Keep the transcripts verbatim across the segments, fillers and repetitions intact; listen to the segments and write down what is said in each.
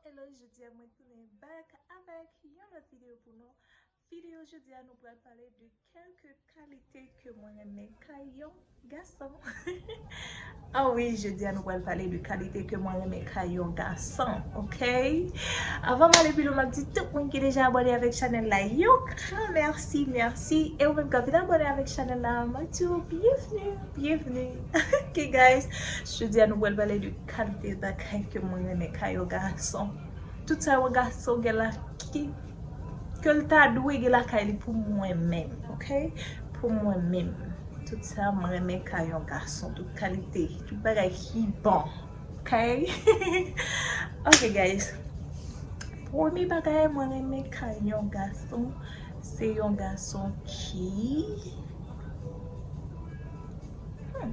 Hello, jodi a mwen tounen back avèk yon lòt videyo pou nou. Videyo jodi a nou pral pale de kèlke kalite ke mwen renmen kay yon gason. Ah wi, jodi a nou pral pale de kalite ke mwen renmen kay yon gason, ok? Avan m ale pi lwen, m ap di tout moun ki deja abòne avèk chanèl la, yon gran mèsi, mèsi. E ou menm k ap vin abòne avèk chanèl la, m ap di w byenvni, byenvni. Ok, guys, jodi a nou pral pale de kalite bagay ke mwen renmen kay yon gason. Tout sa yon gason gen la ki ke l ta dwe gen lakay li pou mwen menm, ok? Pou mwen menm. Tout sa mwen renmen kay yon gason, tout kalite, tout bagay ki bon, ok? Ok, guys. Premye bagay mwen renmen kay yon gason, se yon gason ki Hmm.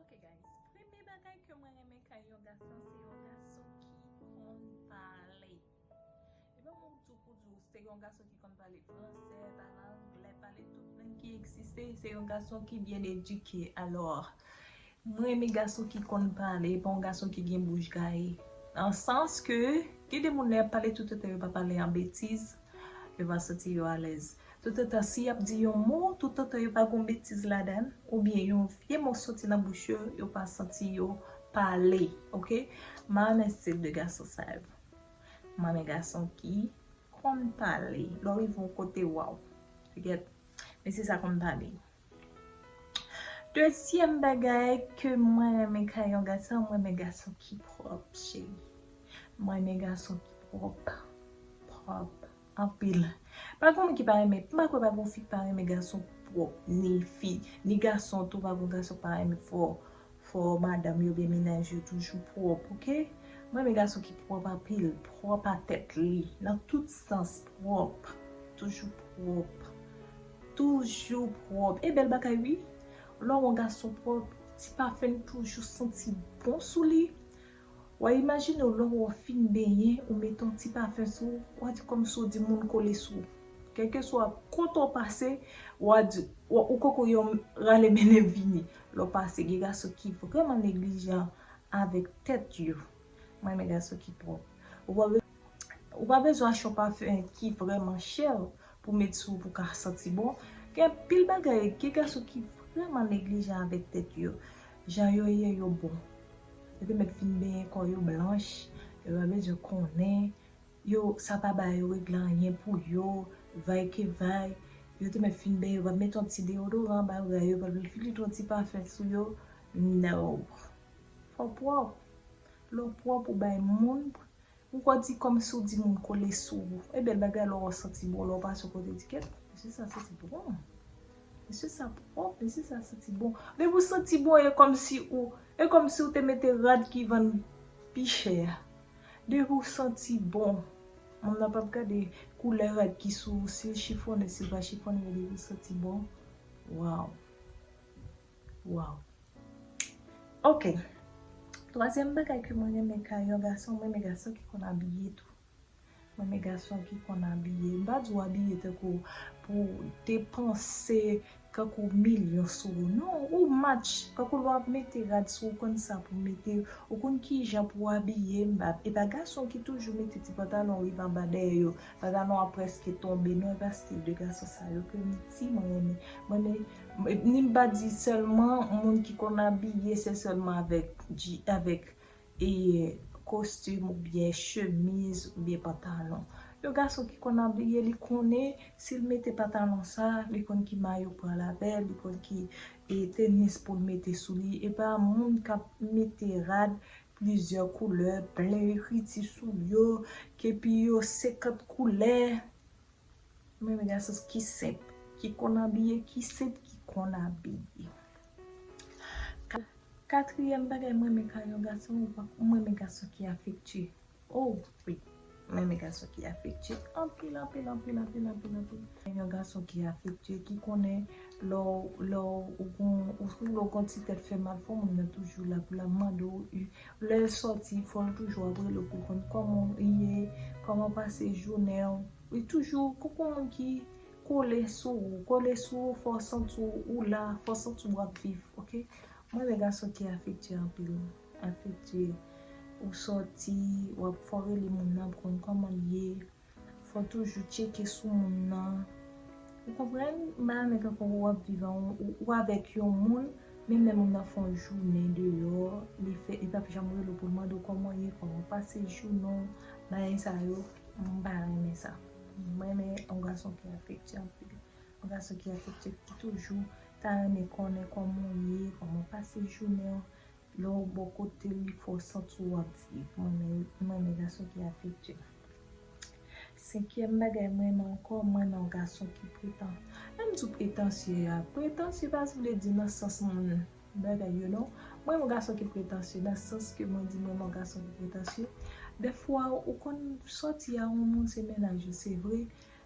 Ok, guys. Premye bagay ke mwen renmen kay yon gason, se yon gason ki konn pale. E pa moun tou pou di w se yon gason ki konn pale fransè, pale anglè, pale tout lang ki egziste, se yon gason ki byen edike. Alò, mwen renmen gason ki konn pale, e pa yon gason ki gen bouch gaye. Nan sans ke, gen de moun lè y ap pale toutotan yo pa pale an betiz, yo pa santi yo alèz. Toutotan si y ap di yon mo, toutotan yo pa gon betiz ladan l, oubyen yon vye mo soti nan bouch yo, yo pa santi yo pale, ok? M pa renmen stil de gason sa yo. M renmen gason ki konn pale. Lè w rive yon kote, waw. Gèt, mesye sa konn pale. Dezyèm bagay ke mwen renmen kay yon gason, mwen renmen gason ki pwòp, cheri. Mwen renmen gason ki pwòp, pwòp, anpil. Pa gen moun ki pa renmen, m pa kwè pa gen fi ki pa renmen gason pwòp, ni fi, ni gason tou, pa gen gason ki pa renmen fò, fò madanm yo oubyen mennaj yo toujou pwòp, ok? Mwen renmen gason ki pwòp anpil, pwòp a tèt li, nan tout sans, pwòp, toujou pwòp, toujou pwòp. E bèl bagay, wi. Lè w wè yon gason pwòp, ti pafen l toujou santi bon sou li. W a imajine w lè w fin benyen, ou mete yon ti pafen sou ou, w a di kòmsi w di moun kole sou ou. Kèlkeswa kote w pase, w a di, w a, ou koko yon rale mennen vini. Lè w pase, gen gason ki vrèman neglijan avèk tèt yo. Mwen renmen gason ki pwòp. Ou pa be-, ou pa bezwen achte yon pafen ki vrèman chè pou met sou ou pou ka santi bon. Gen anpil bagay, gen gason ki vrèman neglijan avèk tèt yo. Jan yo ye, yo bon. Yo te mèt fin benyen kò yo blanch, yo pa bezwen konnen, yo, sa pa ba yo regle anyen pou yo, vay ke vay. Yo te mèt fin benyen, yo pa mete yon ti deodoran anba bra yo, yo pa flit yon ti pafen sou yo. No. Fò w pwòp. Lè w pwòp, ou bay moun, ou kwè di kòmsi w di moun kole sou ou. E bèl bagay lè w santi bon, lè w pase yon kote, di kèt, mesye sa santi bon. Mesye sa pwòp, mesye sa santi bon. Depi w santi bon, e kòmsi ou, e kòmsi w te mete rad ki vann pi chè a. Depi w santi bon, moun nan p ap gade koulè rad ki sou ou, si l chifonnen, si l pa chifonnen, men depi w santi bon, waw. Waw. Ok. Twazyèm bagay ke mwen renmen kay yon gason, mwen renmen gason ki konn abiye tou. Mwen renmen gason ki konn abiye. M pa di w abiye tankou pou w depanse kankou milyon sou ou. Non, ou match. Kankou lè w ap mete rad sou ou, ou konn sa pou w mete, ou konn kijan pou w abiye. M pa, e pa gason ki toujou mete ti pantalon rive anba dèyè yo. Pantalon an prèske tonbe. Non, e pa stil de gason sa yo ke m di mwen renmen. Mwen renmen, ni m pa di sèlman moun ki konn abiye, se sèlman avèk dji-, avèk, e, kostim oubyen chemiz oubyen pantalon. Yon gason ki konn abiye, li konnen si l mete pantalon sa, li konn ki mayo pral avè l, li konn ki, e, tenis pou l mete sou li. E pa moun k ap mete rad plizyè koulè, plen ekriti sou yo, ke pi yo senkant koulè. Mwen renmen gason ki senp, ki konn abiye, ki senp, ki konn abiye. Ka-, katriyèm bagay mwen renmen kay yon gason, mwen renmen gason ki afektye. Oh, wi. Mwen renmen gason ki afektye anpil, anpil, anpil, anpil, anpil, anpil. Mwen renmen yon gason ki afektye, ki konnen lè w, lè w, ou gon, ou, lè w gon ti tèt fè mal, fò moun nan toujou la pou l ap mande w. Lè l sòti, fò l toujou ap rele w pou l konn kòman w ye, kòman w pase jounen w. Li toujou, kòm yon moun ki kole sou ou, kole sou ou, fò w santi w la, fò w santi w ap viv, oke? Mwen renmen gason ki afektye anpil, afektye. Ou sòti, w ap fò w rele moun nan pou konn kòman l ye. Fò w toujou tcheke sou moun nan. Ou konprann? M pa renmen kankou w ap viv an, ou, ou avèk yon moun, menm lè moun nan fè yon jounen deyò, li fè, li p ap janm rele w pou l mande w kòman w ye, kòman w pase jounen w, bagay sa yo, m pa renmen sa. Mwen renmen yon gason ki afektye anpil. Yon gason ki afektye, ki toujou ta renmen konnen kòman w ye, kòman w pase jounen w. Lè w bò kote l, li fè w santi w ap viv. Mwen renmen, mwen renmen gason ki afektye. Senkyèm bagay mwen renmen ankò, mwen renmen yon gason ki pretan. Lè m di w pretansye a, pretansye pa vle di nan sans moun bagay yo non. Mwen renmen yon gason ki pretansye, nan sans ke mwen di mwen renmen yon gason ki pretansye. Dèfwa, ou konn sòti a yon moun se mennaj ou, se vre.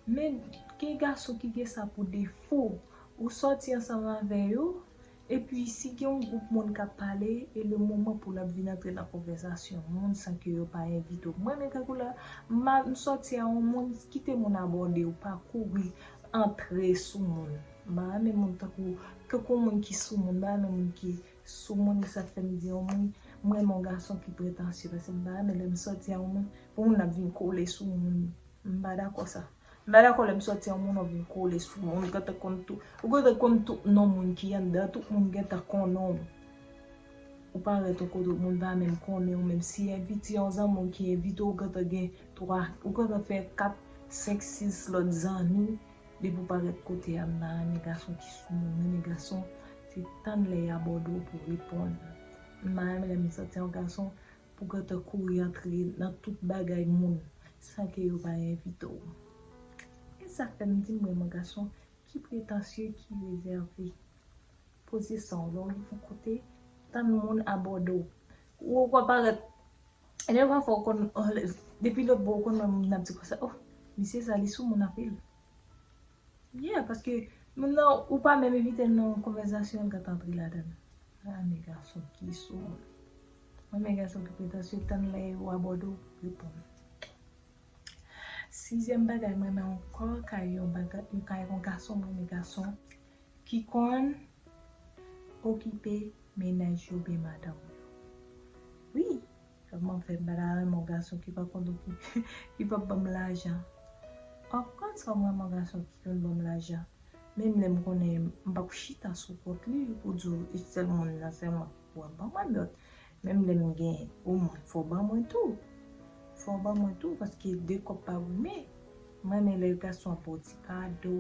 Men gen gason ki gen sa pou defo. Ou sòti ansanm avè yo, epi si gen yon gwoup moun k ap pale, e le moman pou l ap vin antre nan konvèsasyon moun san ke yo pa envite w. Mwen menm tankou la, m a, m sòti a yon moun, kite moun abòde w, pa kouri antre sou moun. M pa renmen moun tankou, tankou moun ki sou moun, m pa renmen moun ki sou moun, e sa k fè m di yon moun, mwen renmen yon gason ki pretansye, paske m pa renmen lè m sòti a yon moun, pou moun ap vin kole sou moun. M pa dakò sa. M pa dakò lè m sòti an moun, w ap vin kole sou moun, ou gentan konn tout. Ou gentan konn tout non moun ki anndan, tout moun gentan konnen w. Ou parèt yon kote, moun pa menm konnen w, menm si envite yon zanmi w ki envite w, ou gentan gen twa, ou gentan fè kat, senk, sis lòt zanmi, depi w parèt kote a, m pa renmen gason ki sou moun, renmen gason, se tann lè y abòde w pou w reponn. M pa renmen lè m sòti an gason, pou gentan kouri antre nan tout bagay moun, san ke yo pa envite w. E sa fè m di m renmen gason ki pretansye, ki rezève. Poze san w, lè w rive yon kote, tann moun abòde w. Ou, ou pa parèt, e lè w fè w konn, depi lòt bò w konn wè moun ap di konsa, oh, misye sa li sou moun anpil. Yeah, paske moun nan, ou pa menm envite l nan yon konvèsasyon, l gentan antre ladan l. Ah, men gason ki sou moun. Mwen, men gason ki pretansye, tann lè yo abòde w, reponn. Sizyèm bagay mwen renmen ankò kay yon bagay, kay yon gason, mwen renmen gason ki konn okipe mennaj yo oubyen madanm yo. Wi, kòman fè m pa ta renmen yon gason ki pa konn okipe, ki p ap ban m lajan. Of course, fò m renmen yon gason ki konn ban m lajan. Menm lè m konnen m p ap chita sou kont li pou di w e sèl moun nan sèlman w ap ban mwen, but menm lè m gen omwen, fò w ban mwen tou. Fò w ban mwen tou, paske de kòb pa goumen. Mwen renmen lè gason ap ba w ti kado,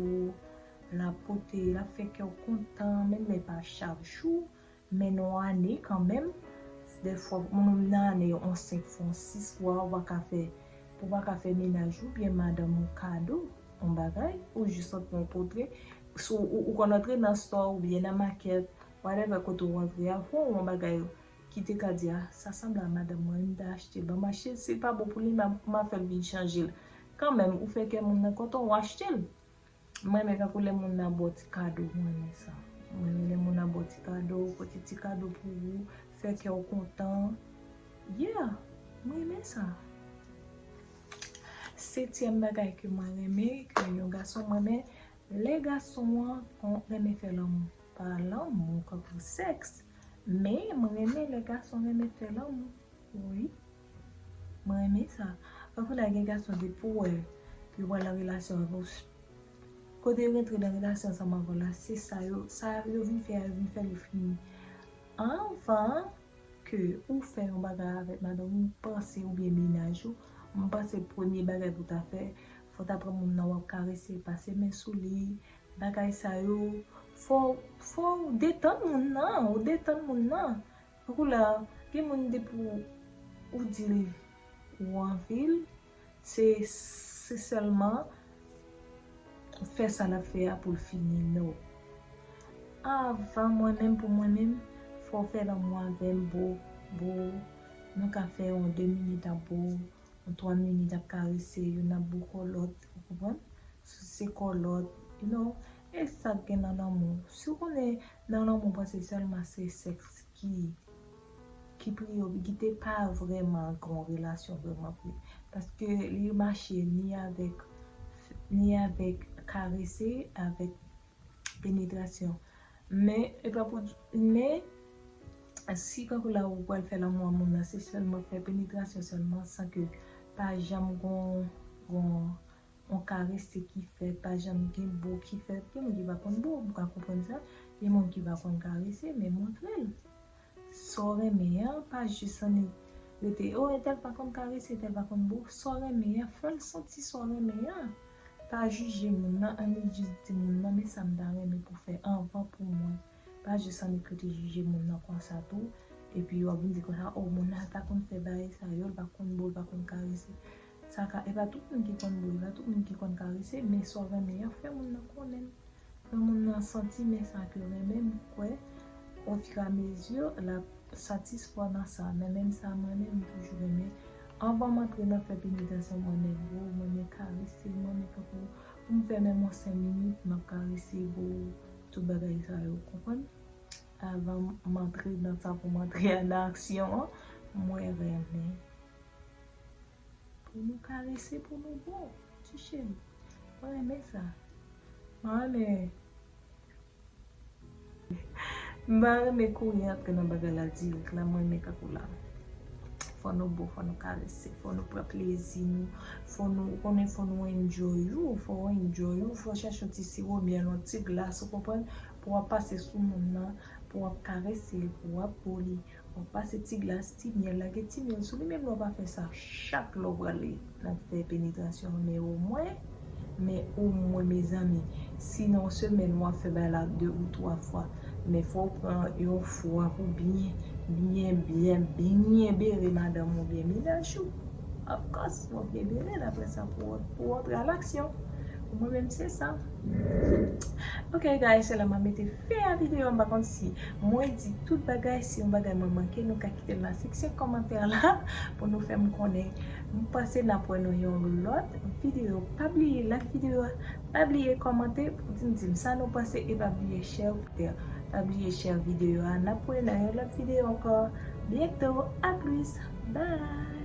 l ap pote, l ap fè kè w kontan, menm lè pa chak jou, men nan yon ane kanmenm, dèfwa, moun nan ane, yon senk fwa, yon sis fwa, ou pa ka fè, ou pa ka fè mennaj ou oubyen madanm ou kado, yon bagay, ou jis ap rankontre, si w, ou, ou konn antre nan store oubyen nan makèt, whatever kote w antre a, fò w yon bagay ki te ka di, a, sa sanble a madanm mwen, m ta achte l, ban m achte l, si l pa bon pou li, m a, m a fè l vin chanje l. Kanmenm, ou fè kè moun nan kontan, ou achte l. Mwen renmen tankou lè moun nan ba w ti kado, mwen renmen sa. Mwen renmen lè moun nan ba w ti kado, pote ti kado pou ou, fè kè w kontan. Yeah, mwen renmen sa. Setyèm bagay ke mwen renmen, ke yon gason mwen renmen, lè gason an renmen fè lanmou. Pa lanmou, kankou sèks, men mwen renmen lè gason renmen fè lanmou. Wi. Mwen renmen sa. Pafwa gen gason depi w wè yo pral nan relasyon avè w, kote yo rantre nan relasyon ansanm avè w la, se sa yo, sa yo vin fè a, yo vin fè l fini. Anvan ke ou fè yon bagay avèk madanm ou, panse oubyen mennaj ou, m panse premye bagay pou w ta fè, fò w ta pran moun nan, w ap karese, pase men sou li, bagay sa yo, fò, fò w detann moun nan, ou detann moun nan. Tankou la, gen moun depi w, ou di l ou anvi l, se, se sèlman fè sa l ap fè a pou l fini, no. Avan mwen menm, pou mwen menm, fò w fè lanmou avè m, bo, bo, nou ka fè yon de minit an, bo, yon twa minit ap karese, youn ap bo kò lòt, ou konprann? Souse kò lòt, you know, e sa k gen nan lanmou. Si w konnen nan lanmou, panse sèlman se sèks ki, ki priyorite, pa vrèman gen yon relasyon vrèman pri. Paske li mache ni avèk, ni avèk karese, avèk penetrasyon. Men, e pa pou, men, si kankou la ou pral fè lanmou a moun nan, se sèlman fè penetrasyon sèlman, san ke pa janm gon, gon, yon karese ki fèt, pa janm gen bo ki fèt. Gen moun ki pa konn bo, ou ka konprann sa. Gen moun ki pa konn karese, men montre l. Sa w renmen an, pa jis annik rete, o, entèl pa konn karese, entèl pa konn bo. Sa w renmen an, fè l santi sa w renmen an. Pa jije moun nan, annik jis di moun nan, men sa m ta renmen pou fè anvan pou mwen. Pa jis annik rete jije moun nan konsa tou. Epi w ap vin di konsa, o, moun nan pa konn fè bagay sa yo, l pa konn bo, l pa konn karese. Sa ka, e pa tout moun ki konn bo, e pa tout moun ki konn karese, men sa w renmen an, fè moun nan konnen l. Fè moun nan santi men sa ke renmen m, kwè, ofiramezi, l ap satisfè w nan sa. Men menm sa, mwen menm, m toujou renmen. Anvan m antre nan fè penetrasyon, mwen renmen bo, mwen renmen karese, mwen renmen kankou pou m fè menm yon senk minit, m ap karese bo, tout bagay sa yo, konprann? Avan m antre nan sa pou m antre nan aksyon an, mwen renmen pou nou karese, pou nou bo, ti cheri. Mwen renmen sa. Mwen renmen. M pa renmen kouri antre nan bagay la dirèk la, mwen renmen kankou la. Fò nou bo, fò nou karese, fò nou pran plezi nou, fò nou, ou konnen, fò nou enjoy ou, fò w enjoy ou, fò w chache yon ti siwo myèl, yon ti glas, ou konprann, pou w ap pase sou moun nan, pou w ap karese l, pou w ap bo li. W ap pase ti glas, ti myèl, lage ti myèl sou li, menm lè w pa fè sa chak lè w prale nan fè penetrasyon an, men omwen, men omwen, mezanmi, si nan yon semèn w ap fè bagay la de ou twa fwa, men fò w pran yon fwa pou byen, byen, byen, byen bere madanm ou byen mennaj ou. Of course, w ap byen bere l, apre sa pou w, pou w antre a laksyon. Pou mwen menm, se sa. Ok, guys, se la m ap mete fen a videyo. M pa konn si mwen di tout bagay, si yon bagay mwen manke, nou ka kite l nan seksyon kòmantè la pou nou fè m konnen. M panse n ap wè nan yon lòt videyo. Pa bliye like videyo a, pa bliye kòmante pou di m, di m sa nou panse, e pa bliye share, pa bliye share videyo a. N ap wè nan yon lòt videyo ankò. Byento, a plis, bye.